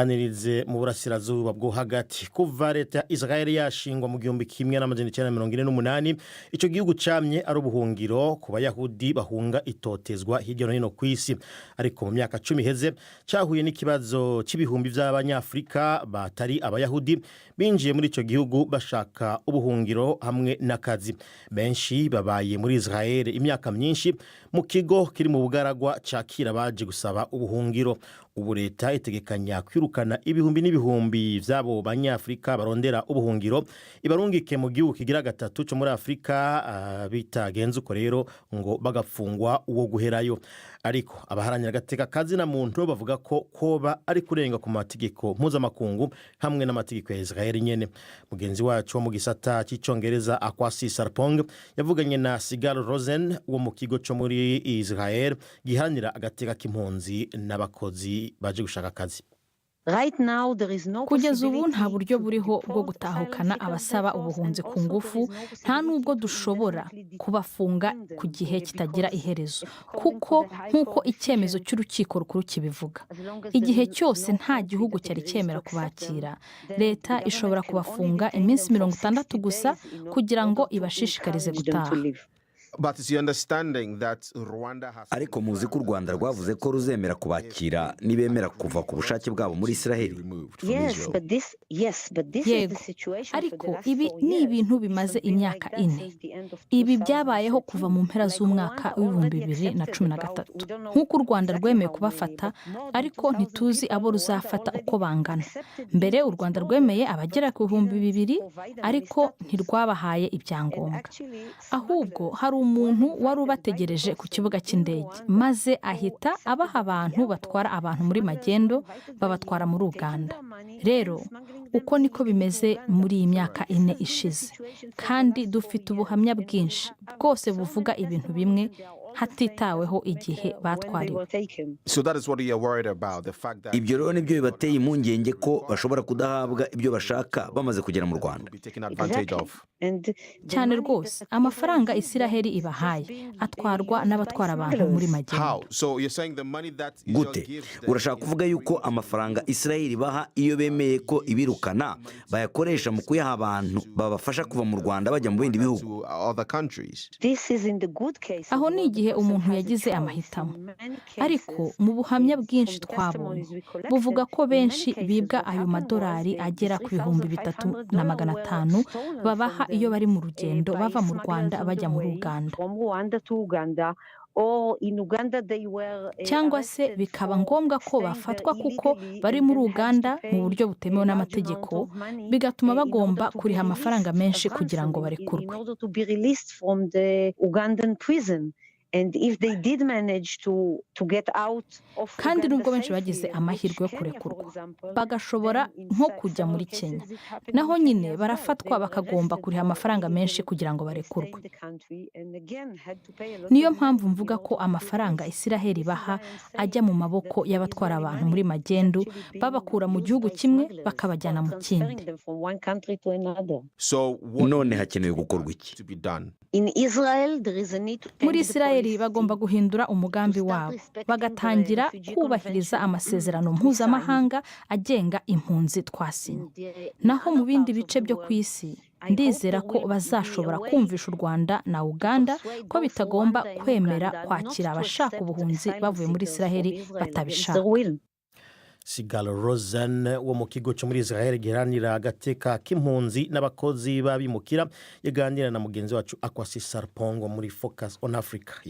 Anirize mu burasirazuba bwo hagati. Kuva leta ya Israel yashingwa mu 1948, ico gihugu camye ari ubuhungiro ku Bayahudi bahunga itotezwa hirya no hino ku isi. Ariko mu myaka 10 iheze cahuye n'ikibazo c'ibihumbi vy'Abanyafrika batari Abayahudi binjiye muri ico gihugu bashaka ubuhungiro hamwe n'akazi. Benshi babaye muri Israel imyaka myinshi mu kigo kiri mu bugaragwa cakira baje gusaba ubuhungiro. Ubu leta itegekanya kwirukana ibihumbi n'ibihumbi vy'abo Banyafrika barondera ubuhungiro, ibarungike mu gihugu kigira gatatu co muri Afurika. Bitagenze uko rero ngo bagapfungwa uwo guherayo. Ariko abaharanira agateka kazina muntu bavuga ko koba ari kurenga ku mategeko mpuzamakungu hamwe n'amategeko ya Israel nyene. Mugenzi wacu wo mu gisata c'icongereza, Akwasi Sarpong, yavuganye na Sigal Rosen wo mu kigo co muri Israel giharanira agateka k'impunzi n'abakozi baje gushaka akazi. Kugeza ubu nta buryo buriho bwo gutahukana abasaba ubuhunzi ku ngufu, nta n'ubwo dushobora kubafunga ku gihe kitagira iherezo, kuko nk'uko icyemezo cy'urukiko rukuru kibivuga, igihe cyose nta gihugu cyari cyemera kubakira, leta ishobora kubafunga iminsi 60 gusa kugira ngo ibashishikarize gutaha. Ariko muzi ko u Rwanda rwavuze ko ruzemera kubakira nibemera kuva ku bushake bwabo muri Israheli. Yego, ariko ibi ni ibintu bimaze imyaka 4. Ibi byabayeho kuva mu mpera z'umwaka w'2013, nk'uko u Rwanda rwemeye kubafata, ariko ntituzi abo ruzafata uko bangana. Mbere u Rwanda rwemeye abagera ku 2000, ariko ntirwabahaye ibyangombwa. Ahubwo hari umuntu wari ubategereje ku kibuga cy'indege, maze ahita abaha abantu batwara abantu muri magendo, babatwara muri Uganda. Rero uko niko bimeze muri iyi myaka 4 ishize, kandi dufite ubuhamya bwinshi bwose buvuga ibintu bimwe, hatitaweho igihe batwariwe. Ibyo rero nibyo bibateye impungenge, ko bashobora kudahabwa ibyo bashaka bamaze kugera mu Rwanda. Cyane rwose. Amafaranga Isiraheli ibahaye atwarwa n'abatwara abantu muri magendo. Gute? Urashaka kuvuga yuko amafaranga Isiraheli ibaha iyo bemeye ko ibirukana bayakoresha mu kuyaha abantu babafasha kuva mu Rwanda bajya mu bindi bihugu? Aho ni igihe umuntu yagize amahitamo. Ariko mu buhamya bwinshi twabonye buvuga ko benshi bibwa ayo madolari agera ku 3500 babaha iyo bari mu rugendo bava mu Rwanda bajya muri Uganda, cyangwa se bikaba ngombwa ko bafatwa kuko bari muri Uganda mu buryo butemewe n'amategeko, bigatuma bagomba kuriha amafaranga menshi kugira ngo barekurwe. Kandi nubwo benshi bagize amahirwe yo kurekurwa bagashobora nko kujya muri Kenya, naho nyine barafatwa bakagomba kuriha amafaranga menshi kugira ngo barekurwe. Niyo mpamvu mvuga ko amafaranga Isiraheli baha ajya mu maboko y'abatwara abantu muri magendu, babakura mu gihugu kimwe bakabajyana mu kindi. None hakenewe gukorwa iki? Muri Isiraheli bagomba guhindura umugambi wabo, bagatangira kubahiriza amasezerano mpuzamahanga agenga impunzi twasinye. Naho mu bindi bice byo ku isi, ndizera ko bazashobora kumvisha u Rwanda na Uganda ko bitagomba kwemera kwakira abashaka ubuhunzi bavuye muri Isiraheli batabishaka. Sigal Rosen wo mu kigo cyo muri Israel giharanira agateka k'impunzi n'abakozi b'abimukira, yaganira na mugenzi wacu Akwasi Sarpongo muri Focus on Africa.